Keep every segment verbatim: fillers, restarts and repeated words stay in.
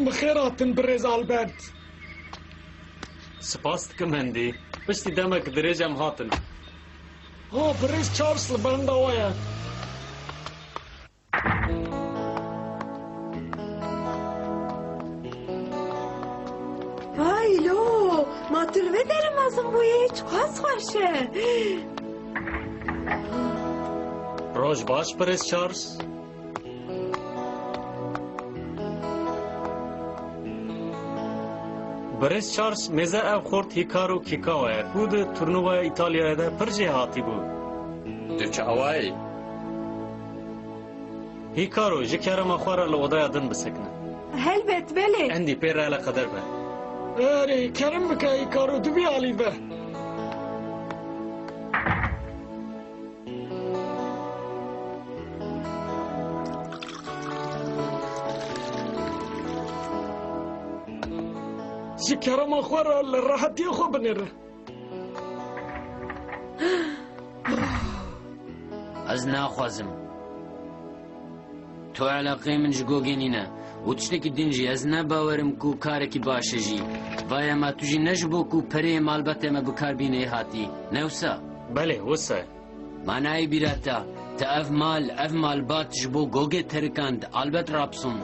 Bi xêr hatin birêz Albert. Spas dikim Hindî. Piştî demek dirêj em hatin. Ha, birêz Charles li benda we ye. Hay lo, ma tu li vê derê mezin bûyî, çiqas xweş e. Roj baş, birêz Charles. Birêz Charles, mêze ev xort Hikaru Kikawa ye, ku di turnuvaya Îtalyayê de pir jêhatî bû. Tu çawa yî? Hikaru, ji kerema xwe re li odaya din bisekine. Helbet, belê. Endî pê re eleqeder be. Erê, kerem bike Hikaru, tu vî alî be. Ji kerema xwe re li rehetiyê xwe binêre. Ez naxwazim. Tu eleqeyê min ji Gogê nîne. Û tiştekî din jî, ez ne bawer im ku karekî baş e jî. Vaye ma tu jî ne ji bo ku pereyê malbatê me bi kar bînê hatî. Ne wisa? Belê, wisa ye. Manayê bîra te, te ev mal, ev malbat ji bo Gogê terikand, Albert Rabson.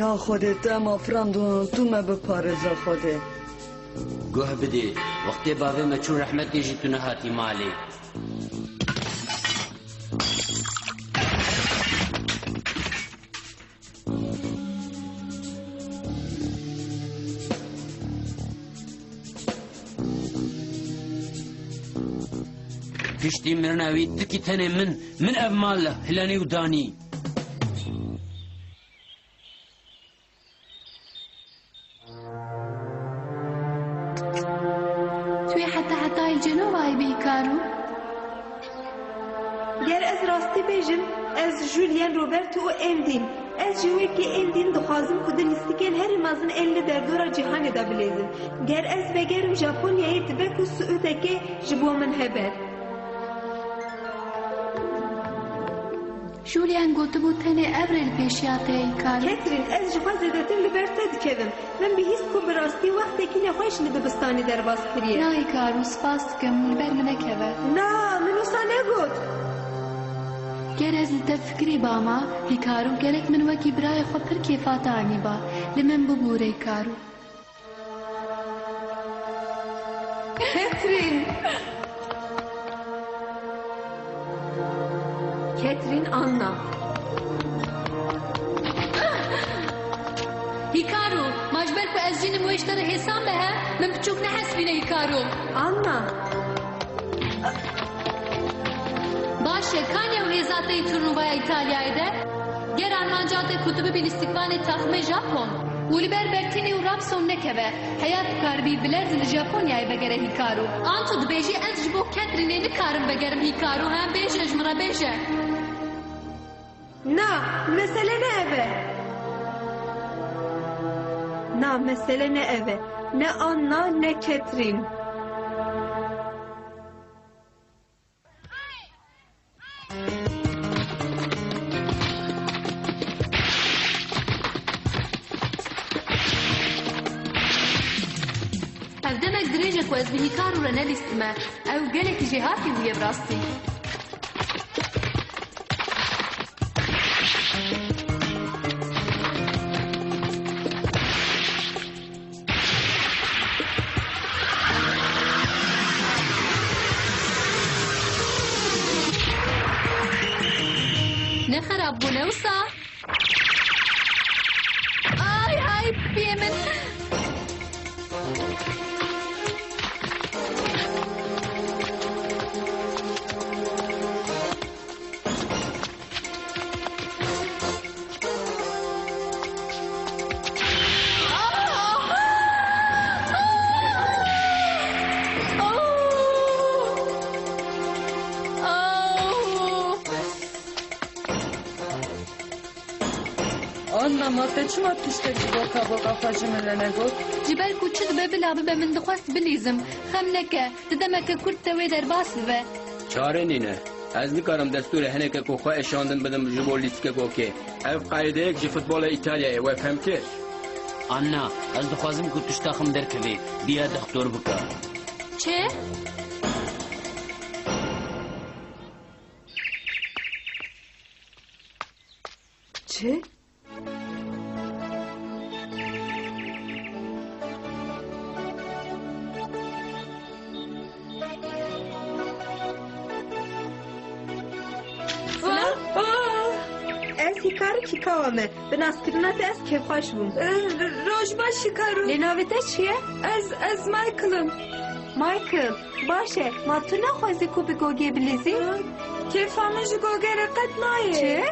Ya Xwedê, tu ema firandin, tu me biparêze Xwedê. Guh bidê, wextê bavê me çû rehmetê jî tu nehatî malê. Piştî mirina wî tikî tenê min, min ev mal hilanî û danî. Tu yê heta hetayê li Cenovayê bî Hikaru? Ger ez rastî bêjim, ez Julien Roberto û Endîn. Ez jî wekî Endîn dixwazim ku di lîstikên herî mezin ên li derdora cîhanê de bilêzim. Ger ez vegerim Japonyayê dibe ku siûdekê ji bo min hebe. Julian gotibû tenê ev rê li pêşiya te ye Hikaru. Ketrin, ez ji xwe zêdetir li ber te dikevim. Min bihîst ku bi rastî wextekî nexweş li dibistanê derbas kiriye. Na Hikaru, spas dikim, li ber min nekeve. Na, min wisa negot. Ger ez li te fikirî bama, Hikaru, gerek min wekî birayê xwe pir kêfa te anîba. Li min bibûre Hikaru. Ketrin! Ketrin Anna. Hikaru, ma ji ber ku ez jin im wê ji te re hêsan be he? Min piçûk nehesibîne Hikaru. Anna! Baş e, ka ne ew hêza te yê turnuvaya Îtalyayê de? Ger armanca te ku tu bibî lîstikvanê taximê Japon û li ber Bertini û Rabson nekeve, heya tu karibî bi lez li Japonyayê vegere Hikaru. An tu dibêjî ez ji bo Ketrinê nikarim vegerim Hikaru, he? Bêje ji min re, bêje. Na, mesele ne ev e. Na, mesele ne ev e. Ne Anna, ne Ketrin. Ev demek dirêj e ku ez bi Hikaru re nelîstime. Ew gelekî jêhatî bûye bi rastî. Ne xerab bû, ne wisa? Ay, ay, piyê min. Anna, ma te çima tiştek ji boka boka xwe ji min re negot? Ji ber ku çi dibe bila bibe, min dixwest bilîzim. Xem neke, di demeke kurt de wê derbas bibe. Çare nîne. Ez nikarim destûrê hinekek ku xwe eşandin bidim ji bo lîstikek okê. Ev qaîdeyek ji futbola Îtalyayê, we fem kir? Anna, ez dixwazim ku tişta xem derkevê. Diya dextor bike. Çi? Çi? Silav. Aa! Ez Hîkar û Kîkawa me. Bi naskirina te ez kêfxweş bûm. Eh, r-, roj baş Hîkar û. Lê navê te çi ye? Ez, ez Michael im. Michael, baş e. Ma tu naxwazî ku bi Gogê bilîzî? Eh, kêfa min ji Gogê re qet nayê. Çi?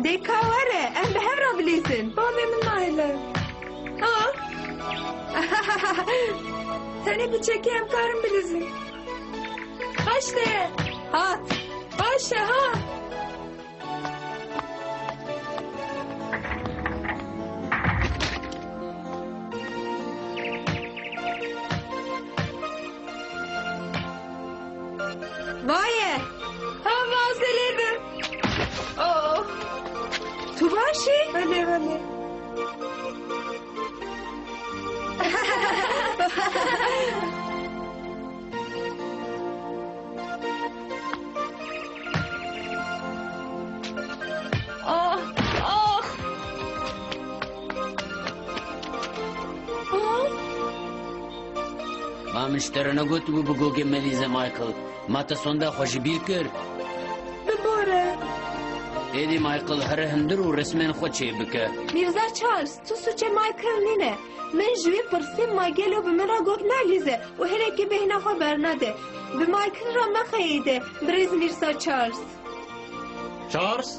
Dê ka were, em bi hev re bilîzin. Bavê min nahêle. Ha? Tenê piçekî em karin bilîzin. Baş de. Hat. Baş e, ha. Vaye! Ha, vazelê de. Oh. Tu baş î? Belê, belê. Ah, ah. Ah. Ma min ji te re negotibû bi Gogê melîze, Michael? Ma te sonda xwe ji bîr kir? Bibore. Êdî Michael, here hundir û resmên xwe çêbike. Mîrza Charles, tu sûcê Michael nîne. Min ji wî pirsî, ma gelo bi min re Gog nalîze û hinekî bêhna xwe bernade. Bi Michael re mexeyîde, birêz Mîrza Charles. Charles?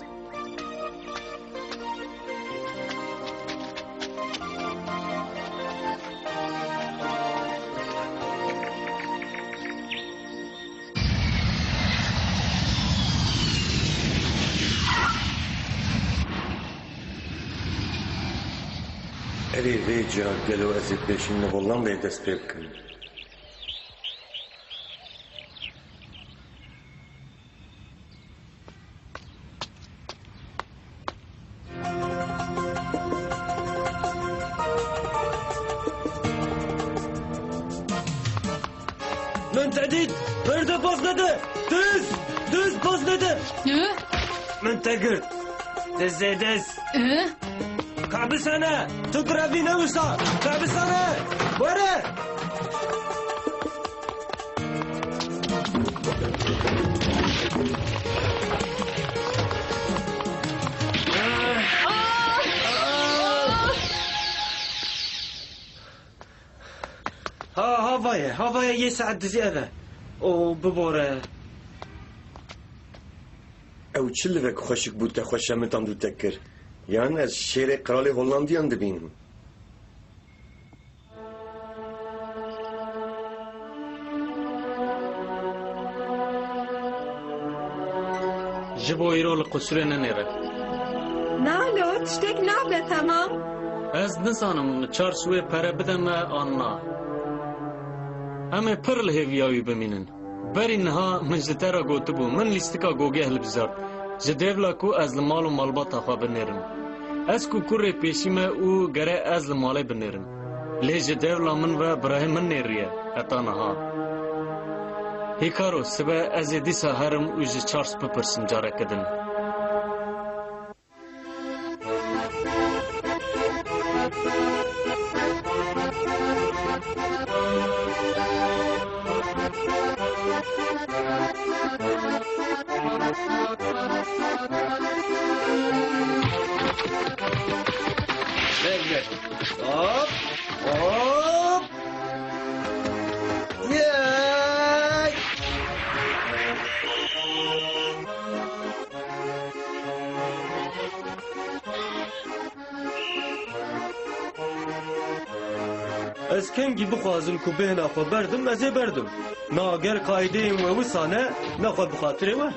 Erê, vê cara gelo ez ê pêşîn li Hollandayê dest pê bikim? Min te dît! Perde pas nede! Diz! Diz pas nede! Hı? Min te girt! Dizê diz! Hı? Kabisane! Tu grevî ne wisa! Kabisane! Were! Ha, hava ye, hava ye, yê saet dizî ev e. O, bibore. Ew çi livek xweşik bû te xwe şemitand û te kir? Yan ez şêrê qiralê Hollandiyan dibînim? Ji bo îro li qusûrê nenêre. Na lo, tiştek nabe, temam. Ez nizanim Charles wê pere bide me an na. Em ê pir li hêviya wî bimînin. Berî niha min ji te re gotibû, min lîstika Gogê hilbijart, ji dêvla ku ez li mal û malbata xwe binêrim. Ez ku kurê pêşî me û gere ez li malê binêrim. Lê ji dêvla min ve birayê min nêriye heta niha. Hîkaro, sibe ez ê dîsa herim û ji Charles bipirsim careke din. Hop, hop. Yay! Ez kengî bixwazim ku bêhna xwe berdim, ez ê berdim. Na ger qaydeyên we wisa ne, nexwe bi xatirê we.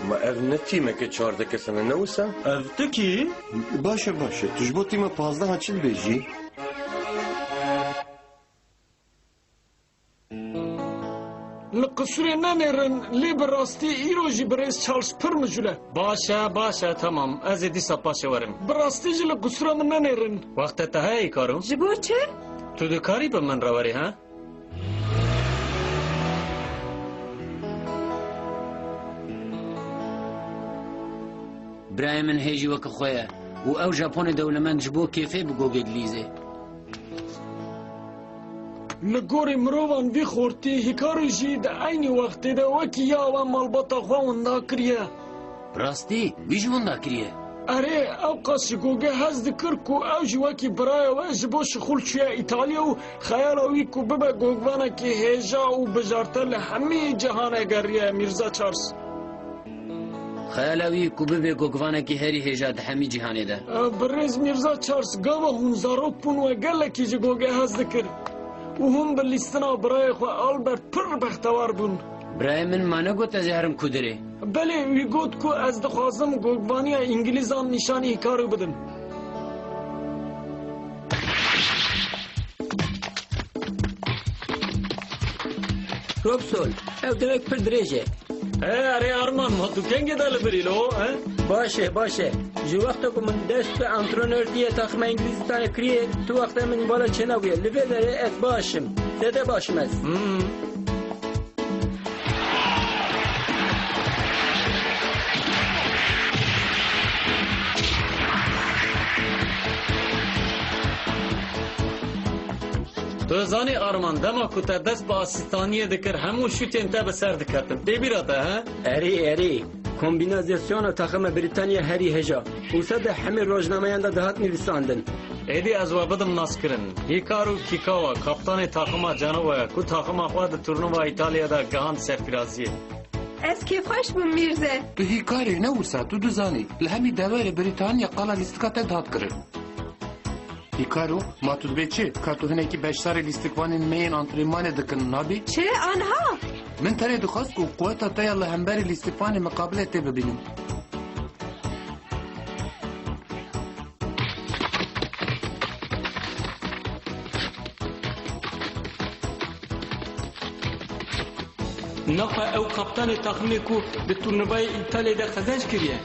Ma ev ne tîmeke çardeh kesan e, ne wisa? Ev tu kî? Baş e, baş e. Tu ji bo tîma pazdeh çi dibêjî? Li qisûrê nenêrin, lê bi rastî îro jî birêz Charles pir mijûl e. Baş e, baş e, temam. Ez ê dîsa paşê werim. Bi rastî jî li qisûra min nenêrin. Wextê te heye, Hîkaro? Ji bo çi? Tu dikarî bi min re werî, he? Birayê min hê jî weke xwe ye û ew Japonê dewlemend ji bo kêfê bi gogê dilîzê. Li gorî mirovan vî xortî, Hîkarû jî di eynî wextê de wekî ya we malbata xwe winda kiriye. Bi rastî, wî jî winda kiriye? Erê, ewqas ji gogê hez dikir ku ew jî wekî birayê we ji bo şixul çûye Îtalya û xeyala wî ku bibe gogvanekî hêja û bijarte li hemî cîhanê geriye, Mîrza Charles. Xeyala wî ku bibe gogvanekî herî hêja di hemî cîhanê de. Birêz Mîrza Charles, gava hûn zarok bûn we gelekî ji gogê hez dikir û hûn bi lîstina birayê xwe Albert pir bextewar bûn. Birayê min ma negot ez ê herim kudirê? Belê, wî got ku ez dixwazim gogvaniya Îngilîzan nîşanî Hîkarû bidim. Robson, ew demek pir dirêj e. He, erê Arman, ma tu kengê de li birî lo, he? Baş e, baş e. Ji wexta ku min dest bi antrenor diye taxima Îngilîzistanê kiriye, tu wexta min bala çênabûye. Li vê derê ez baş im. Zêde baş im ez. Hmm. Tu zanî Arman, dema ku te dest bi asîstaniyê dikir, hemû şûtên te bi ser diketin. Tê bîra te, he? Erê, erê. Kombînasyona taxima Brîtanya herî hêja. Wisa de hemî rojnameyan de dihat nivîsandin. Êdî ez we bidim naskirin. Hikaru Kikawa, kaptanê taxima Canoa ye, ku taxima xwe di turnuva Îtalyê de gihand serfiraziyê. Ez kêfxweş bûm, Mîrze. Tu Hîkarê ne wisa, tu dizanî. Li hemî deverê Brîtanya qala lîstika te dihat kirin. Hîkaro, ma tu dibê çi? Ka tu hinekî beşdarê lîstikvanên me yên antrenmanê dikin, nabî? Çi? Anha? Min tenê dixwest ku quweta te ya li hemberî lîstikvanê miqabilê tê bibînim. Naxa ew kaptanê taximê ku di turnuvayê Îtalyê de qezenc kiriye.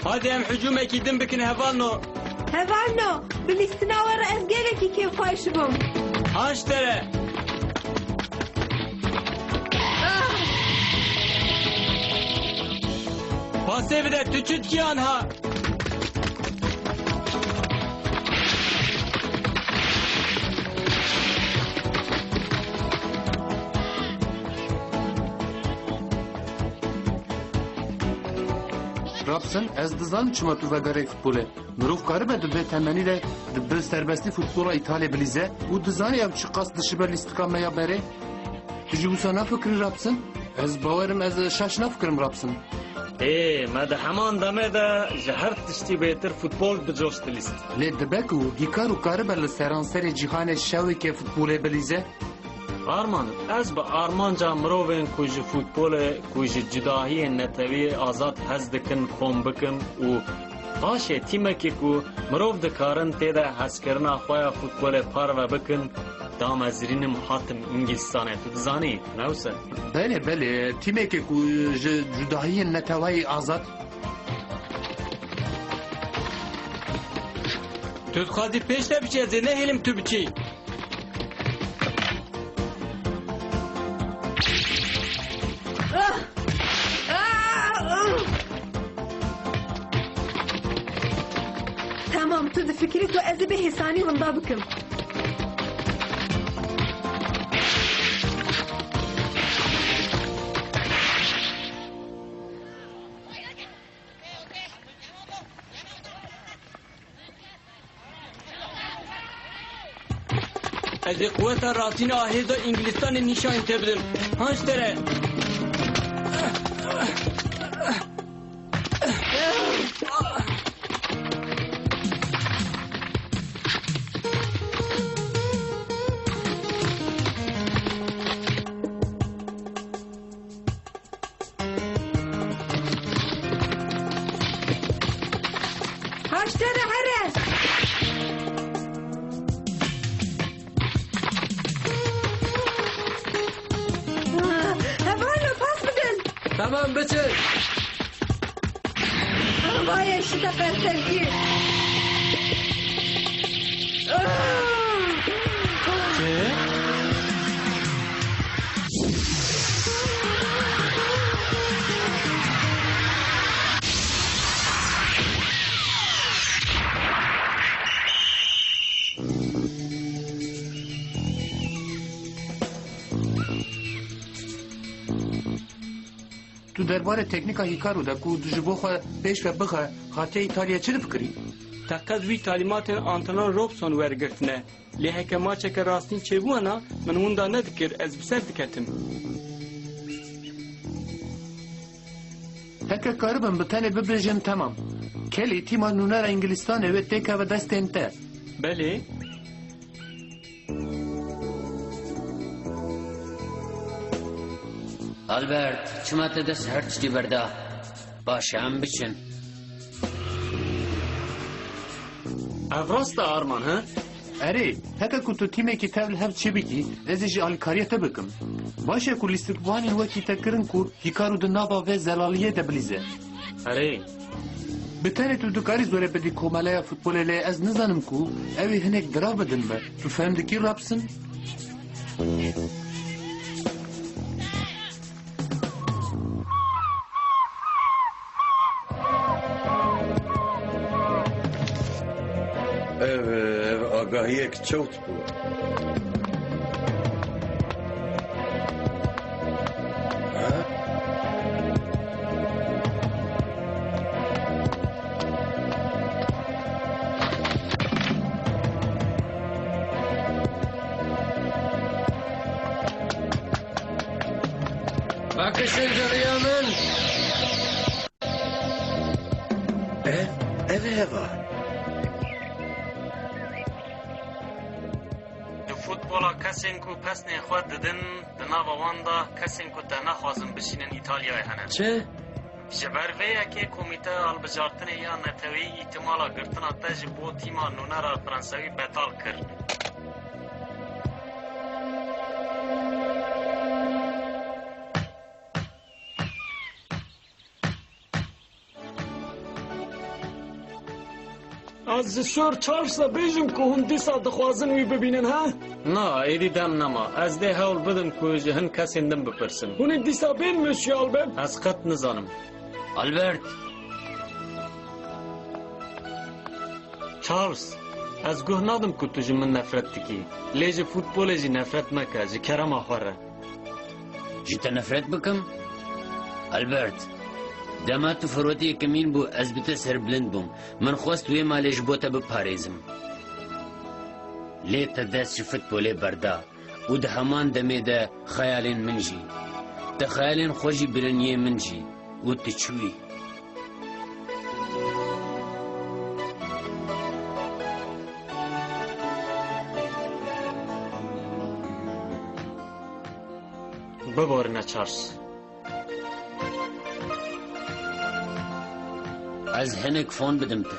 Hadi em hicûmekî din bikin hevalno. Hevalno, bi lîstina we re ez gelekî kêfxweş bûm. Haştere. Ah! Pasê bide, tu çi dikî anha? Robson, ez dizanim çima tu vegerê futbolê. Mirov karibe di bê temenî de di bi serbestî futbola Îtalyê bilîze û dizanî ew çiqas dişibe lîstika me ya berê. Tu jî wisa nafikirî, Robson? Ez bawerim ez şaş nafikirim, Robson. Ê, me di heman demê de ji her tiştî bêtir futbol bi coş dilîst. Lê dibe ku Hîkaro karibe li seranserê cîhanê şeweke futbolê bilîze? Arman, ez bi armanca mirovên ku ji futbolê, ku ji cudahiyên netewî azad hez dikin, kom bikim û paşê tîmekê ku mirov dikarin tê de hezkirina xwe ya futbolê parve bikin, damezrînim, hatim Îngilîstanê. Tu dizanî, ne wisa? Belê, belê. Tîmekê ku ji cudahiyên netewayî azad. Tu dixwazî pêş de biçî, ez ê nehêlim tu biçî. Tamam, tu difikirî ku ez ê bi hêsanî winda bikim. Ez ê quweta rastîne a hêza Îngilîstanê nîşanî te bidim. Hanştere. Hemen biçin. Vay eşite perserkî. Tu derbarê teknîka Hikaru de ku tu ji bo xwe pêş ve bixe, hatiye Îtalya çi difikirî? Te qet wî talîmatên antrenor Robson wergirtine. Lê heke maçeke rastîn çêbûna, min winda nedikir, ez bi ser diketim. Heke karibim bi tenê bibêjin temam. Kelî tîma nûnera Îngilîstanê wê têkeve destên te. Belê. Albert, çima te dest ji her tiştî berda? Baş e, em biçin. Ev rast e Arman, he? Erê, heke ku tu tîmekî tev li hev çêbikî, ez ê jî alîkariya te bikim. Baş e ku lîstikvanên wekî te kirin ku Hîkaru di nava vê zelaliyê de bilîze. Erê. Bi tenê tu dikarî zorê bidî komeleya futbolê, lê ez nizanim ku ew ê hinek dirav bidin me. Tu fehm dikî, Robson? Ev, ev agahiyek çewt bû. Ha? Bakişin ceriya min. Ev, ev eva. Di futbola kesên ku pesnên xwe didin, di nava wan de kesên ku te naxwazin bişînin Îtalyayê hene. Çi? Ji ber vê yekê Komîteya Hilbijartinê ya Neteweyî îhtimala girtina te ji bo tîma nûnera Fransewî betal kir. Ez ji Sir Charlesa bêjim ku hûn dîsa dixwazin wî bibînin, ha? Na, êdî dem nema. Ez dê hewl bidim ku ji hin kesên din bipirsim. Hûn ê dîsa bên, Monsieur Albert? Ez qet nizanim. Albert! Charles, ez guh nadim ku tu ji min nefret dikî. Lê ji futbolê jî nefret meke, ji kerema xwe re. Ji te nefret bikim? Albert, dema tu firwetê yekemîn bû, ez bi te serbilind bûm. Min xwest wê malê ji bo te biparêzim. Lê te dest ji futbolê berda û di heman demê de xeyalên min jî. Te xeyalên xwe jî birin, yê min jî. Û tu çûyî. Biborîne Charles. Ez hinek fon bidim te.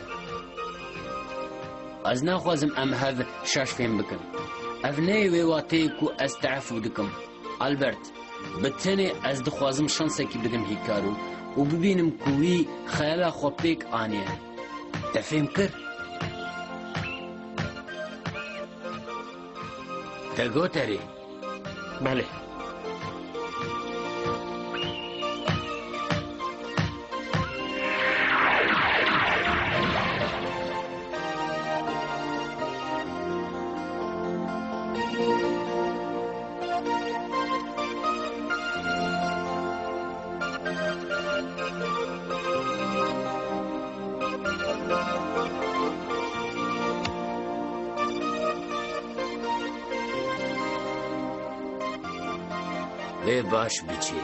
Ez naxwazim em hev şaş fêm bikin. Ev ne yê wê wateyê ku ez te efû dikim. Albert, bi tenê ez dixwazim şansekî bidim Hîkaru û bibînim ku wî xeyala xwe pêk aniye. Te fêm kir? Te got erê. Belê. Wê baş biçê.